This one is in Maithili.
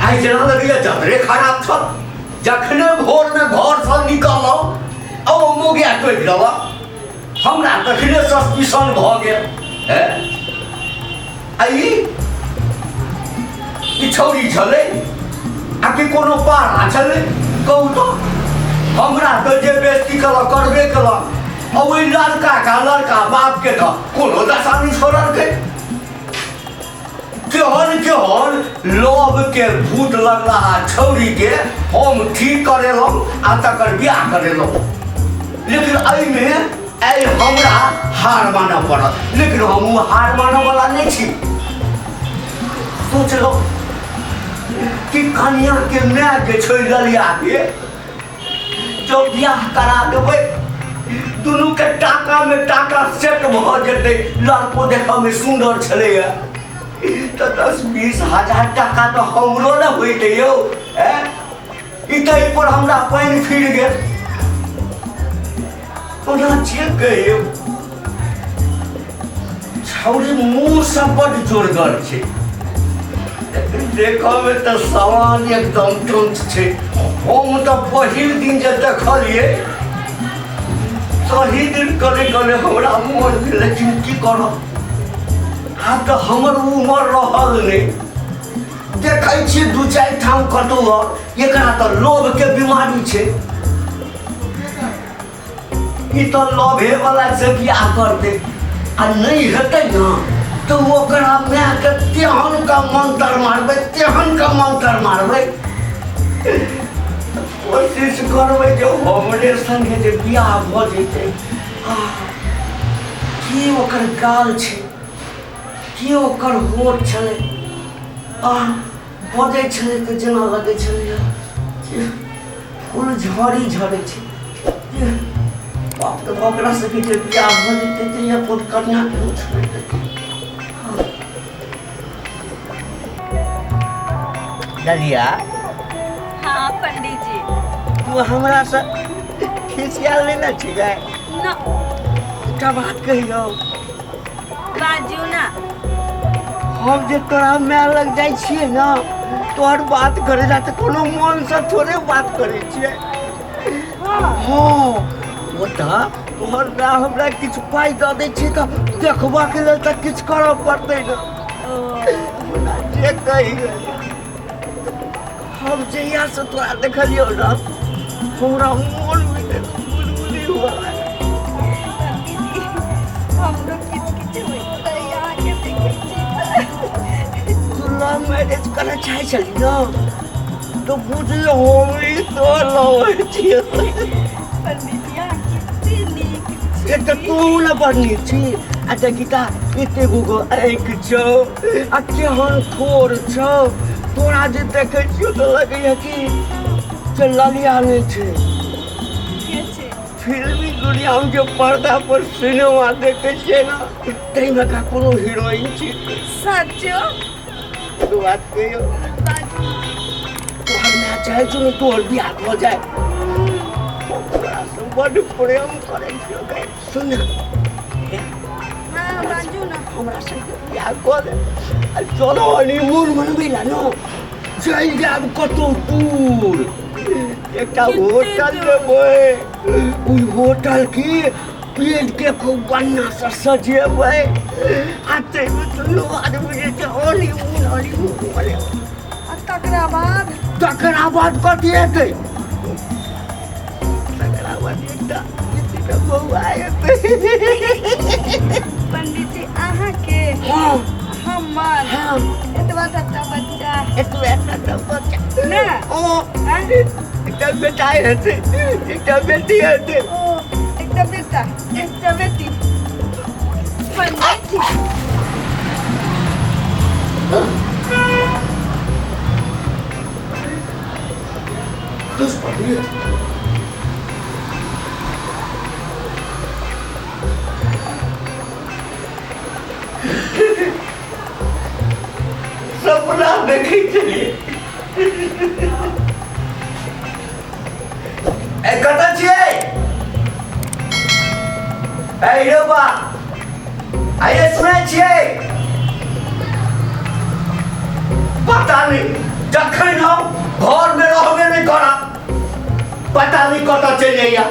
आइ जेना लगैए जतरे खराब छल। जखने भोरमे घरसँ निकललहुँ आ ओ मोगिया टोकि देलक हमरा, तखने सस्पिशन भऽ गेल। हैं आ ई ई छौरी छलै आ कि कोनो पारा छलै? कहू तऽ, हमरा तऽ जे बेइज्जती केलक करबे केलक, आ ओहि लड़का का लड़का बापके तऽ कोनो दशा नहि छोड़लकै। केहन केहन लोभ के भूत लगला छौरी के हम ठीक करेलहुँ आ तकर बियाह करेलहुँ, लेकिन एहिमे आइ हमरा हार मानऽ पड़त। लेकिन हम ओ हार मानऽ वाला नहि छी। सोचलहुँ कि कनिया के माय के छै ललिया के जब बियाह करा देबै, दुनू के टाका में टाका सेट भऽ जेतै। लड़को देखऽ में सुंदर छलैया, तऽ 10-20 हजार टाका तऽ हमरो ने होइतै यौ। ऐं ई तऽ एहि पर हमरा पानि फिर गेल। ओना जे कहियौ, छौड़ी मुँह से बड्ड जोरगर छै, लेकिन देखऽमे तऽ सवान एकदम टंच छै। हम तऽ पहिल दिन जे देखलियै, तही दिन कने कने हमरा मोन भेल, लेकिन की करब, आब तऽ हमर उमर रहल नहि। देखै छियै दू चारि ठाम कतहु आओर। एकरा तऽ लोभके बीमारी छै, ई तऽ लोभेवला से बियाह करतै आ नहि हेतै ने तऽ ओकरा मायके तेहन का मंत्र मारबै, तेहन का मंत्र मारबै। कोशिश करबै जे हमरे संगे जे बियाह भऽ जेतै। आ की ओकर गाल छै, की ओकर होठ छलै, आ बजै छलै तऽ जेना लगै छलै जे फूल झड़ी झड़ै छै। बाप रे, ओकरा सबके जे बियाह भऽ जेतै तऽ अपन कन्याके नहि छोड़ि देतै। ललिया। हाँ पंडित जी। तू हमरा से खिसियाल नहि ने छी गै? ना। एकटा बात कहियौ? बाजू ना। हम जे तोरा माय लग जाइ छियै ने तोहर बात करे ला, तऽ कोनो मनसँ थोड़े बात करै छियै। हाँ, ओ तऽ तोहर माय हमरा किछु पाइ दऽ दै छै तऽ देखबाके लेल तऽ किछु करऽ पड़तै ने। ओना जे कही, हम जहियासँ तोरा देखलियौ ने, हमरा मोनमे गुदगुदी हुअ लागल। हमरो किछु किछु होइत रहै अहाँके देखै छी तऽ। तू लव मैरिज करऽ चाहै छली ने, तऽ बुझियौ हम ई तो लव छियै। पंडित जी, अहाँ कते नीक छी। एक तऽ तू ने बड़ नीक छी। आ देखी ता, एते गो गो आँखि छौ आ केहन ठोर छौ। तोरा जे देखै छियौ तऽ लगैया कि जे ललिया नहि छै। के छै? फिल्मी दुनियामे जे पर्दा पर सिनेमा देखै छियै ने, ताहिमे का कोनो हीरोइन छी। सचो? एगो बात कहियौ? बाजू। तोहर माय चाहै छौ ने तोहर बियाह भऽ जाय? हम तोरासँ बड्ड प्रेम करै छियौ गै। सुन ने। हाँ, बाजू ना। हमरा संगे बियाह कऽ दे आ चलो हनीमून मनबै ला ने चलि जायब कतहु दूर। एकटा होटल लेबै, ओहि होटल के पेट के खूब बढ़िआँ से सजेबै आ ताहिमे दुनू आदमी जे छै हनीमून हनीमून मनेबै। आ तकरा बाद? तकरा बाद कथी हेतै? तकरा बाद एकटा एकटा बौआ हेतै। पंडित जी, अहाँके? हाँ। हमर? हाँ। एतबा तत्ता बच्चा? एतबा तत्ता बच्चा। ना। ओ एकटा बेटा हेतै, एकटा बेटी हेतै। ओ, एकटा बेटा, एकटा बेटी। पंडित जी। दस पंडित सपना देखै छलियै। ए, कतऽ छियै? ए रौ बा, आइए, सुनै छियै? पता नहि। जखन हम घरमे रहबे नहि करब, पता नहि कतऽ चलि जाइया।